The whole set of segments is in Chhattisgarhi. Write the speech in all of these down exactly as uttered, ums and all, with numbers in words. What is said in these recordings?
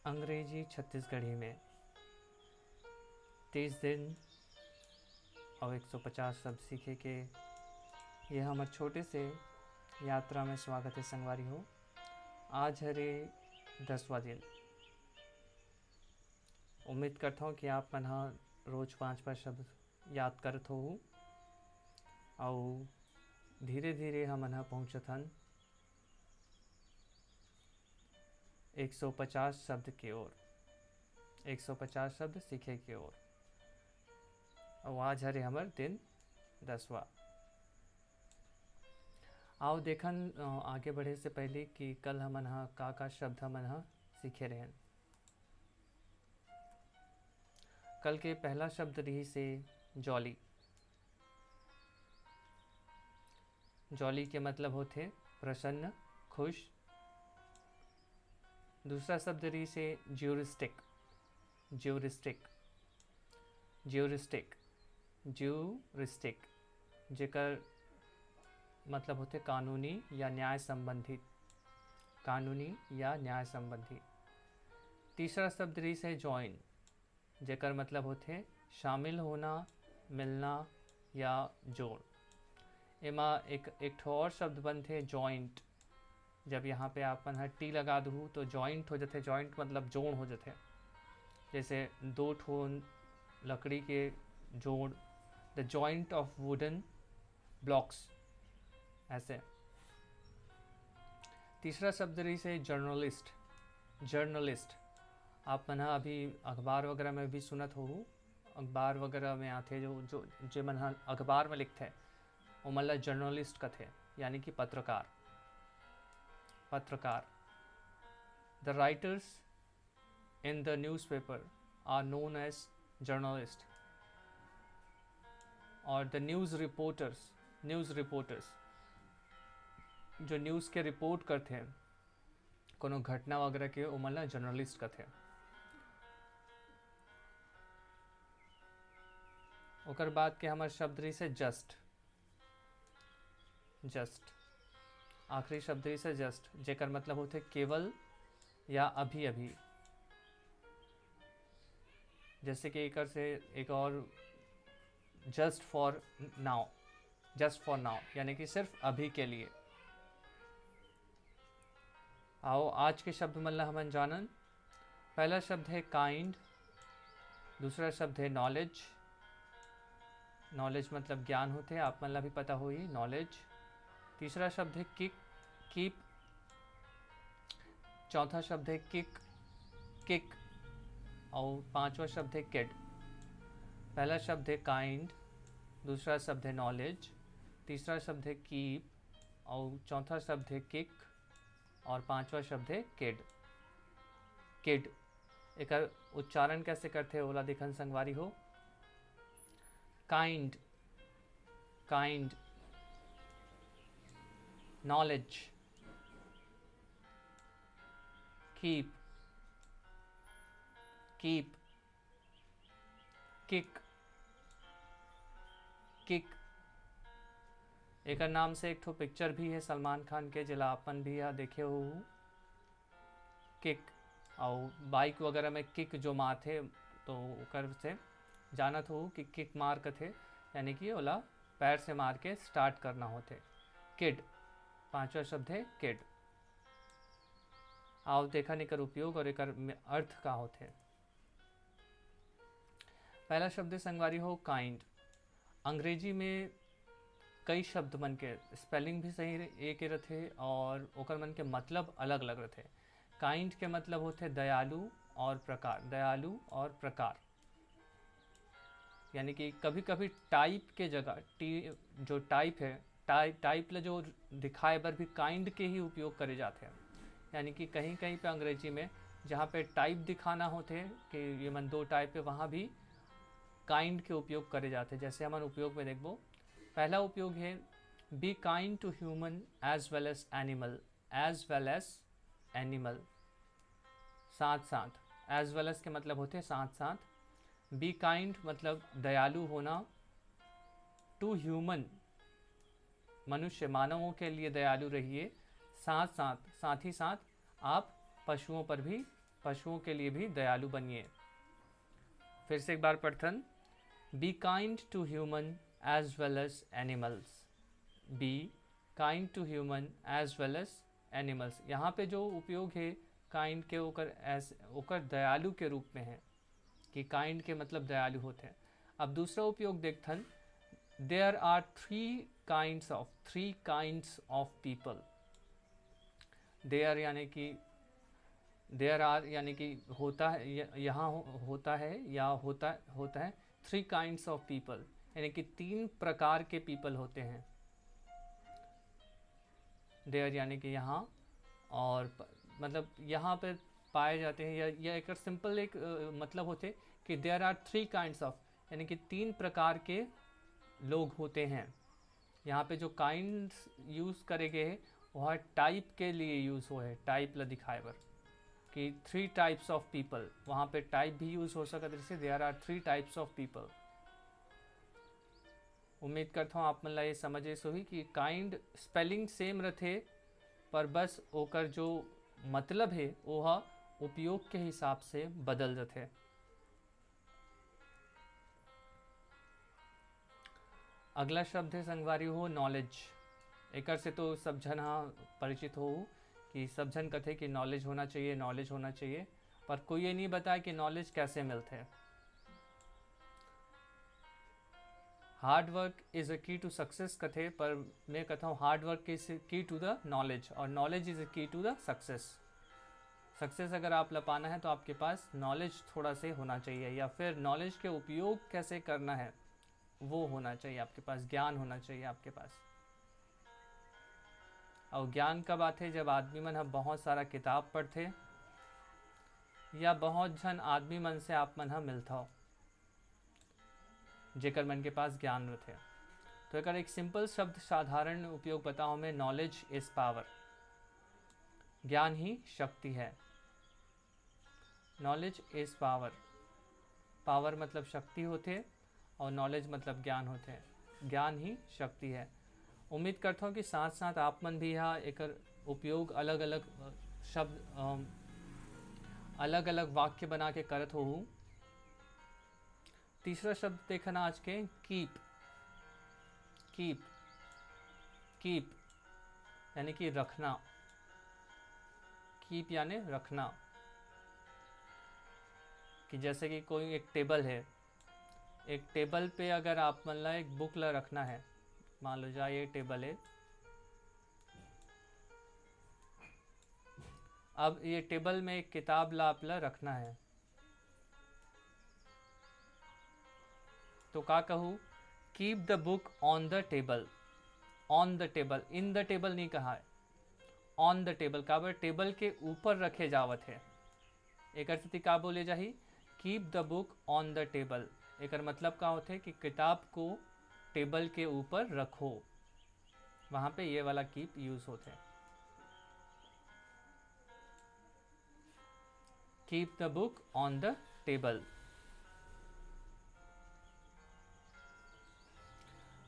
अंग्रेजी छत्तीसगढ़ी में तीस दिन और एक सौ पचास शब्द सीखे के ये हमर छोटे से यात्रा में स्वागत है संगवारी हो। आज हरे दसवां दिन। उम्मीद करता हूँ कि आप मन ह रोज पाँच पाँच शब्द याद करत होहू। अउ धीरे धीरे हमन ह पहुँचत हन एक सौ पचास शब्द के ओर, एक सौ पचास शब्द सीखे के ओर। अउ आज हरे हमर दिन दसवां। आओ देखन, अ, आगे बढ़े से पहले कि कल हमन ह का का शब्द हमन ह सीखे रहेन। कल के पहला शब्द रहिस हे जॉली। जॉली के मतलब होथे प्रसन्न, खुश। दूसरा शब्द रहिस हे ज्यूरिस्टिक। ज्यूरिस्टिक, ज्यूरिस्टिक, ज्यूरिस्टिक, जेकर मतलब होथे कानूनी या न्याय संबंधी, कानूनी या न्याय संबंधी। तीसरा शब्द रहिस हे ज्वाइन, जेकर मतलब होथे शामिल होना, मिलना या जोड़। एमा एक, एक ठो और शब्द बनथे, जॉइंट। जब यहाँ पे आप मन ह टी लगा दहू तो जॉइंट हो जाथे। जॉइंट मतलब जोड़ हो जाथे, जैसे दो ठो लकड़ी के जोड़, the joint of wooden blocks, ऐसे। तीसरा शब्द रहिस हे जर्नलिस्ट। जर्नलिस्ट आप मन ह अभी अखबार वगैरह में भी सुनत होहू, अखबार वगैरह में आथे, जो, जो, जे मन ह अखबार में लिखथे, ओमन ला जर्नलिस्ट कथे, यानी कि पत्रकार। पत्रकार। The writers in the newspaper are known as journalist। और the news reporters, news reporters, जो न्यूज़ के रिपोर्ट करथे, कोनो घटना वगैरह के, ओमन ला जर्नलिस्ट कथे। ओकर बाद के हमर शब्द रहिस हे जस्ट। जस्ट, आखिरी शब्द रहिस हे जस्ट, जेकर मतलब होथे केवल या अभी अभी। जैसे कि एकर से एक और, just for now, just for now, यानी कि सिर्फ अभी के लिए। आओ आज के शब्द मन ला हमन जानन। पहला शब्द हे काइंड, दूसरा शब्द हे नॉलेज। नॉलेज मतलब ज्ञान होथे, आप मन ला भी पता होही, नॉलेज। तीसरा शब्द हे किक, कीप। चौथा शब्द हे किक, किक। और पांचवा शब्द हे किड। पहला शब्द हे काइंड, दूसरा शब्द हे नॉलेज, तीसरा शब्द हे कीप, और चौथा शब्द हे किक, और पांचवा शब्द हे किड। किड, एकर उच्चारण कैसे करथे, ओला देखन संगवारी हो। Kind, kind, knowledge, keep, keep, kick, kick. एकर नाम से एक ठो पिक्चर भी हे सलमान खान के, जेला अपन भी हा देखे हो, किक। अउ बाइक वगैरह में किक जो मारथे, तो ओकर से जानत हो कि किक मार कथे, यानी कि ओला पैर से मार के स्टार्ट करना होथे। किड, पांचवा शब्द हे किड। आओ देखन एकर उपयोग और एकर में अर्थ का होथे। पहला शब्द संगवारी हो काइंड। अंग्रेजी में कई शब्द मन के स्पेलिंग भी सही रहे, एक ही रथे और ओकर मन के मतलब अलग-अलग रथे। काइंड के मतलब होथे दयालु और प्रकार, दयालु और प्रकार। यानी कि कभी-कभी टाइप के जगह टी-, जो टाइप है, टाइ-, टाइप ला जो दिखाए बर भी काइंड के ही उपयोग करे जाथे। यानी कि कहीं-कहीं पे अंग्रेजी में जहाँ पे टाइप दिखाना होथे कि ये मन दो टाइप है, वहाँ भी काइंड के उपयोग करे जाथे। जैसे हमन उपयोग में देखबो, पहला उपयोग है, be kind to human as well as animal, as well as animal, साथ साथ। As well as के मतलब होथे साथ साथ। Be kind मतलब दयालु होना, to human मनुष्य, मानवों के लिए दयालु रहिए, साथ साथ, साथ ही साथ आप पशुओं पर भी, पशुओं के लिए भी दयालु बनिए। फिर से एक बार पढ़थन, be kind to human as well as animals, be kind to human as well as animals। यहाँ पे जो उपयोग है काइंड के, ओकर ऐस ओकर दयालु के रूप में है कि काइंड के मतलब दयालु होते हैं। अब दूसरा उपयोग देखथन, there are three kinds of three kinds of people। There यानी कि there are यानी कि होता है, यहाँ होता है या होता होता है। Three kinds of people यानी कि तीन प्रकार के पीपल होते हैं। देयर यानी कि यहाँ, और मतलब यहाँ पर पाए जाते हैं, या या एक सिंपल एक मतलब होते कि there are three kinds of, यानी कि तीन प्रकार के लोग होते हैं। यहाँ पे जो काइंड्स यूज़ करे गए हैं वह टाइप के लिए यूज़ हुआ है, टाइप ला दिखाए बर कि three types of people, वहाँ पे टाइप भी यूज़ हो सकत है, जैसे there are three types of people। उम्मीद करता हूँ आप मन ला ये समझ आइस होही कि काइंड स्पेलिंग सेम रथे, पर बस ओकर जो मतलब है वो हा उपयोग के हिसाब से बदल जथे। अगला शब्द है संगवारी हो नॉलेज। एकर से तो सब झन हा परिचित हो कि सब झन कथे कि नॉलेज होना चाहिए, नॉलेज होना चाहिए, पर कोई ये नहीं बताया कि नॉलेज कैसे मिलते हैं। Hard work is a key to success कथे, पर मैं कहता हूँ hard work is key to the knowledge और knowledge is a key to the success। Success अगर आप ला पाना है तो आपके पास नॉलेज थोड़ा से होना चाहिए, या फिर नॉलेज के उपयोग कैसे करना है वो होना चाहिए आपके पास, ज्ञान होना चाहिए आपके पास। और ज्ञान कब आथे? जब आदमी मन ह बहुत सारा किताब पढ़थे या बहुत झन आदमी मन से आप मन ह मिलथव जेकर मन के पास ज्ञान रथे। तो एकर एक सिंपल शब्द साधारण उपयोग बताओ मैं, knowledge is power, ज्ञान ही शक्ति है। Knowledge is power, पावर मतलब शक्ति होथे और नॉलेज मतलब ज्ञान होथे, ज्ञान ही शक्ति है। उम्मीद करता हूँ कि साथ साथ आप मन भी यहाँ एकर उपयोग अलग अलग शब्द, अलग अलग वाक्य बना के करत हो। तीसरा शब्द देखना आज के, कीप। कीप कीप यानी कि रखना। कीप यानी रखना। कि जैसे कि कोई एक टेबल है, एक टेबल पे अगर आप मन ला एक बुक ला रखना है, मान लो जा ये टेबल है, अब ये टेबल में एक किताब ला आप ला रखना है, तो का कहू, keep the book on the table। On the table, in the table नहीं कहा है, on the table। काबर? टेबल के ऊपर रखे जावत है। एकर सेती का बोले जाही, keep the book on the table। एकर मतलब का होथे कि किताब को टेबल के ऊपर रखो, वहाँ पे ये वाला कीप यूज़ होथे। Keep the book on the table।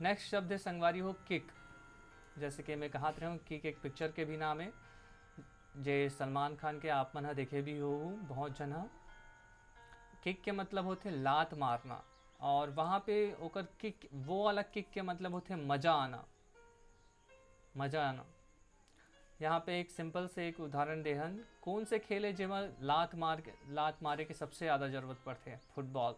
Next शब्द है संगवारी हो, किक। जैसे कि मैं कहत रहे हूँ, किक एक पिक्चर के भी नाम है, जे सलमान खान के आप मन ह देखे भी हो बहुत झन ह। किक के मतलब होथे लात मारना, और वहाँ पे ओकर किक, वो वाला किक के मतलब होथे मज़ा आना, मज़ा आना। यहाँ पे एक सिंपल से एक उदाहरण देहन, कौन से खेल है जेमा लात मार के, लात मारे के सबसे ज़्यादा ज़रूरत पड़थे? Football.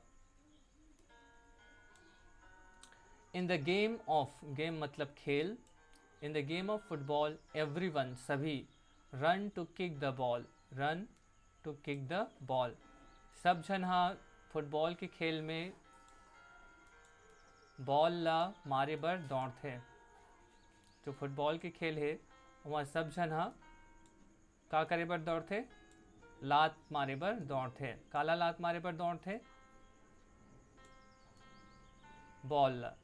In the game of, game मतलब खेल, in the game of football everyone, सभी, run to kick the ball, run to kick the ball, सब झन हा फुटबॉल के खेल में बॉल ला मारे बर दौड़थे। जो फुटबॉल के खेल हे, ओमा सब झन हा का करे बर दौड़थे? लात मारे बर दौड़थे। काला लात मारे बर दौड़थे? बॉल ला।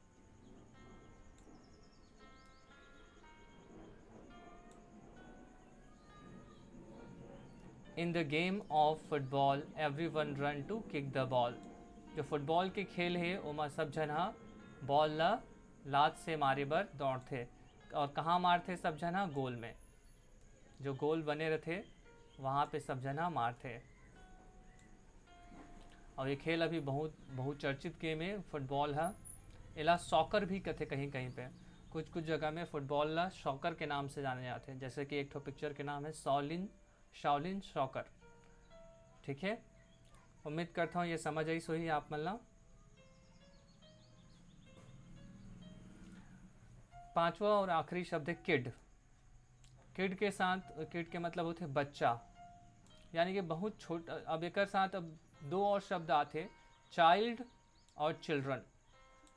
In the game of football, everyone run to kick the ball। जो फुटबॉल के खेल हे, ओमा सब झन हा बॉल ला लात से मारे बर दौड़थे। और कहाँ मारथे सब झन हा? गोल में। जो गोल बने रथे, वहाँ पे सब झन हा मारथे। और ये खेल अभी बहुत, बहुत चर्चित गेम है फुटबॉल है। एला सॉकर भी कथे कहीं कहीं पे, कुछ कुछ जगह में फुटबॉल ला सॉकर के नाम से जाने जाते हैं। जैसे कि एक ठो पिक्चर के नाम है शाओलिन, शाओलिन सॉकर। ठीक है, उम्मीद करता हूँ ये समझ आई सोही आप मन ला। पांचवा और आखिरी शब्द है किड। किड के साथ, किड के मतलब होते बच्चा, यानी कि बहुत छोटा। अब एक साथ अब दो और शब्द आते, चाइल्ड और चिल्ड्रन।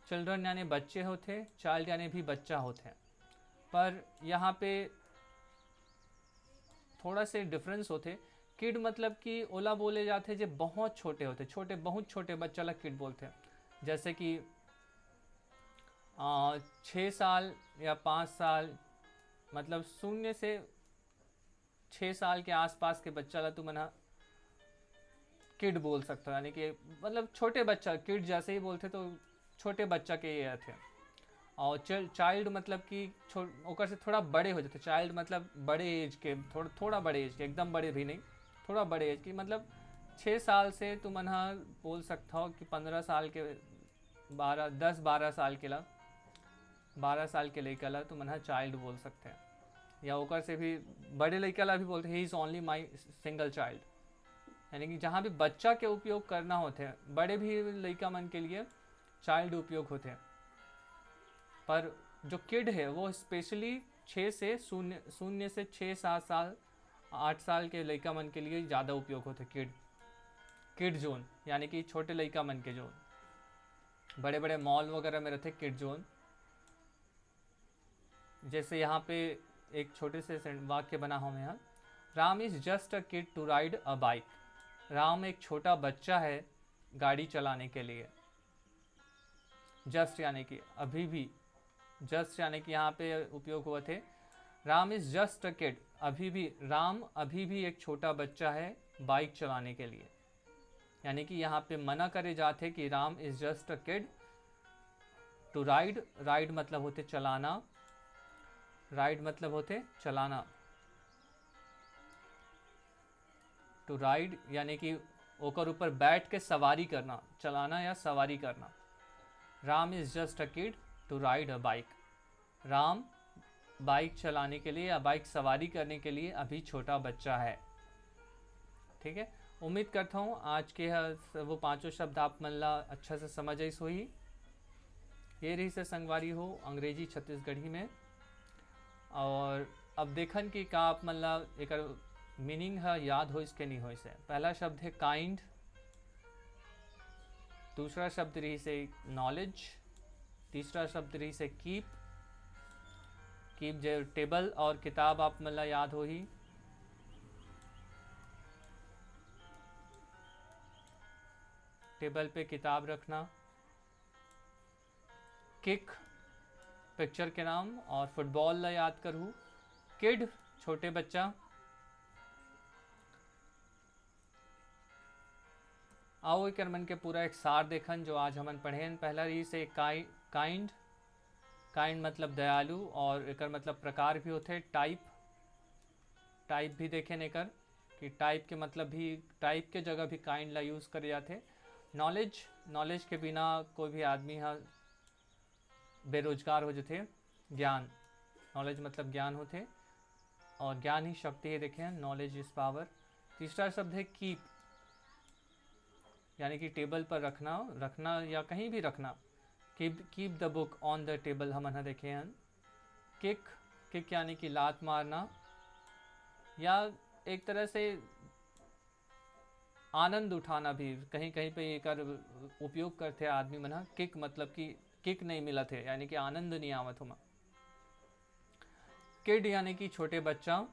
चिल्ड्रन यानी बच्चे होते, चाइल्ड यानी भी बच्चा होते। पर यहाँ पे थोड़ा से डिफरेंस होते। किड मतलब कि ओला बोले जाते जे बहुत छोटे होते, छोटे, बहुत छोटे बच्चा ला किड बोलते हैं। जैसे कि आ, छः साल या पाँच साल, मतलब शून्य से छः साल के आसपास के बच्चा ला तुमन ह किड बोल सकते हो, यानी कि मतलब छोटे बच्चा, किड जैसे ही बोलते तो छोटे बच्चा के ये थे। और चाइल्ड मतलब कि ओकर से थोड़ा बड़े हो जाते, चाइल्ड मतलब बड़े एज के, थोड़ा, थोड़ा बड़े एज के, एकदम बड़े भी नहीं, थोड़ा बड़े एज के, मतलब छः साल से तुमन ह बोल सकता हो कि पंद्रह साल के, बारह, दस बारह साल के ला, बारह साल के लइका ला तुमन ह चाइल्ड बोल सकते हैं। या ओकर से भी बड़े लइका ला भी बोलते, he is only my single child। यानी कि जहाँ भी बच्चा के उपयोग करना होते हैं, बड़े भी लइका मन के लिए चाइल्ड उपयोग होते हैं। पर जो किड है वो स्पेशली छः से शून्य, शून्य से छः, सात साल, आठ साल के लइका मन के लिए ज़्यादा उपयोग होते। किड, किड जोन यानी कि छोटे लइका मन के जोन, बड़े बड़े मॉल वगैरह में रहते किड जोन। जैसे यहाँ पे एक छोटे से वाक्य बना हुआ है, Ram is just a kid to ride a bike। Ram एक छोटा बच्चा है गाड़ी चलाने के लिए। जस्ट यानी कि अभी भी, जस्ट यानी कि यहाँ पे उपयोग हुआ थे। Ram is just a kid, अभी भी, राम अभी भी एक छोटा बच्चा है बाइक चलाने के लिए। यानी कि यहाँ पे मना करे जाते कि Ram is just a kid to ride। Ride मतलब होते चलाना, राइड मतलब होते चलाना। टू राइड यानी कि ओकर ऊपर बैठ के सवारी करना, चलाना या सवारी करना। Ram is just a kid to ride a bike। Ram bike चलाने के लिए या बाइक सवारी करने के लिए अभी छोटा बच्चा है। ठीक है, उम्मीद करता हूँ आज के वो पांचों शब्द आप मन ला अच्छा से समझ आइस होही। ये रहिसे संगवारी हो अंग्रेजी छत्तीसगढ़ी में। और अब देखन कि का आप मन ला एकर मीनिंग ह याद होइस के नहीं होइस हे। पहला शब्द है काइंड, दूसरा शब्द रहिसे नॉलेज, तीसरा शब्द रहिसे कीप। कीप जे टेबल और किताब आप मन ला याद होही। टेबल पे किताब रखना। किक पिक्चर के नाम और फुटबॉल ला याद करहू। किड छोटे बच्चा। आओ एकर मन के पूरा एक सार देखन जो आज हमन पढ़ेन। पहला रहिसे काइंड। काइंड मतलब दयालु और एकर मतलब प्रकार भी होते टाइप। टाइप भी देखेन एकर कि टाइप के मतलब भी, टाइप के जगह भी काइंड ला यूज़ करे जाते। नॉलेज, नॉलेज के बिना कोई भी आदमी ह बेरोजगार हो जाते। ज्ञान, नॉलेज मतलब ज्ञान होते और ज्ञान ही शक्ति है। देखें, knowledge is power। तीसरा शब्द है कीप, यानी कि टेबल पर रखना, रखना या कहीं भी रखना। Keep, keep the book on the table, हमन ह देखे हन। किक, किक यानी कि लात मारना या एक तरह से आनंद उठाना भी, कहीं कहीं पे एकर उपयोग करते आदमी मन ह। किक मतलब कि किक नहीं मिलत हे, यानी कि आनंद नहीं आवत होमा। किड यानी कि छोटे बच्चा।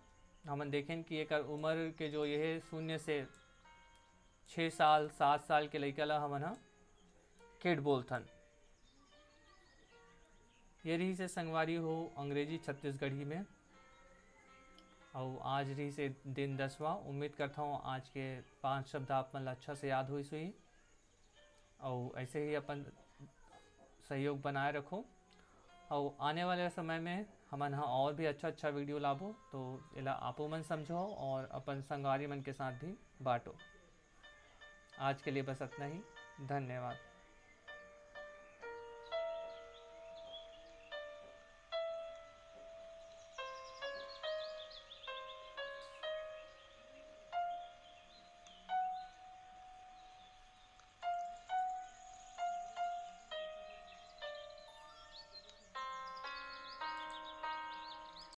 हमन देखेन कि एकर उम्र के जो ये शून्य से छः साल, सात साल के लइका ला हमन ह किड बोलथन। ये रहिसे संगवारी हो अंग्रेजी छत्तीसगढ़ी में। अउ आज रहिसे दिन दसवाँ। उम्मीद करता हूँ आज के पांच शब्द आप मन ला अच्छा से याद होइस होही। अउ ऐसे ही अपन सहयोग बनाए रखो। अउ आने वाले समय में हमन ह और भी अच्छा अच्छा वीडियो लाबो, तो एला आपो मन समझो और अपन संगवारी मन के साथ भी बांटो। आज के लिए बस इतना ही। धन्यवाद।